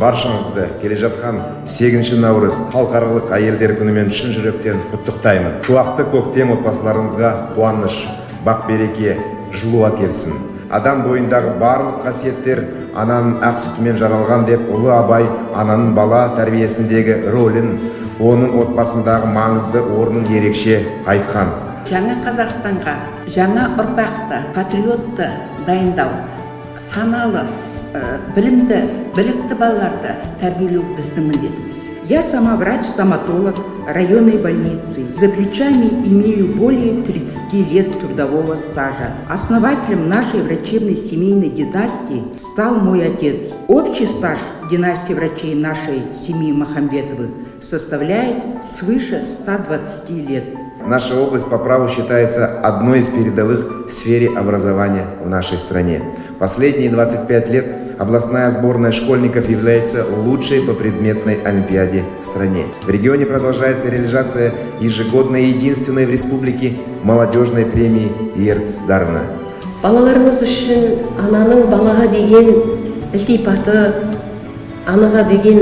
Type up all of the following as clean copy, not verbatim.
Баршаңызды келе жатқан 8 наурыз, Халықаралық әйелдер күнімен шын жүректен құттықтаймын. Шуақты көктем отбасыларыңызға қуаныш, бақ береке, жылу әкелсін. Адам бойындағы барлық қасиеттер ананың ақ сүтімен жаралған деп ұлы Абай ананың бала тәрбиесіндегі рөлін, оның отбасындағы маңызды орнын ерекше айтқан. Жаңа Қазақстанға жаңа ұрпақты, патриотты дайындау, саналы, білімді, білікті балаларды тәрбиелеу біздің міндетіміз. Я сама врач-стоматолог районной больницы. За плечами имею более 30 лет трудового стажа. Основателем нашей врачебной семейной династии стал мой отец. Общий стаж династии врачей нашей семьи Махамбетовых составляет свыше 120 лет. Наша область по праву считается одной из передовых в сфере образования в нашей стране. Последние 25 лет областная сборная школьников является лучшей по предметной олимпиаде в стране. В регионе продолжается реализация ежегодной, единственной в республике молодежной премии «Ертіс дарыны». Балаларымыз үшін ананың балаға деген ілтипаты, анаға деген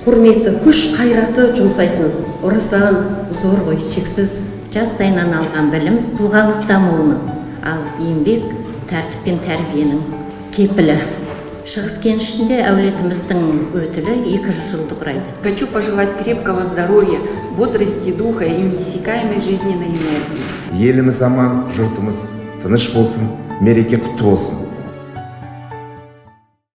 құрметі, күш қайраты жұмсайтын орасан зор ғой, шексіз. Жастайынан алған білім тұлғалық дамуының, ал еңбек тәртіп пен тәрбиенің кепілі. Шығыс кенішінде әулетіміздің өтілі 200 жылды құрайды. Хочу пожелать крепкого здоровья, бодрости духа и неиссякаемой жизненной энергии. Еліміз аман, жұртымыз тыныш болсын, мереке құтты болсын!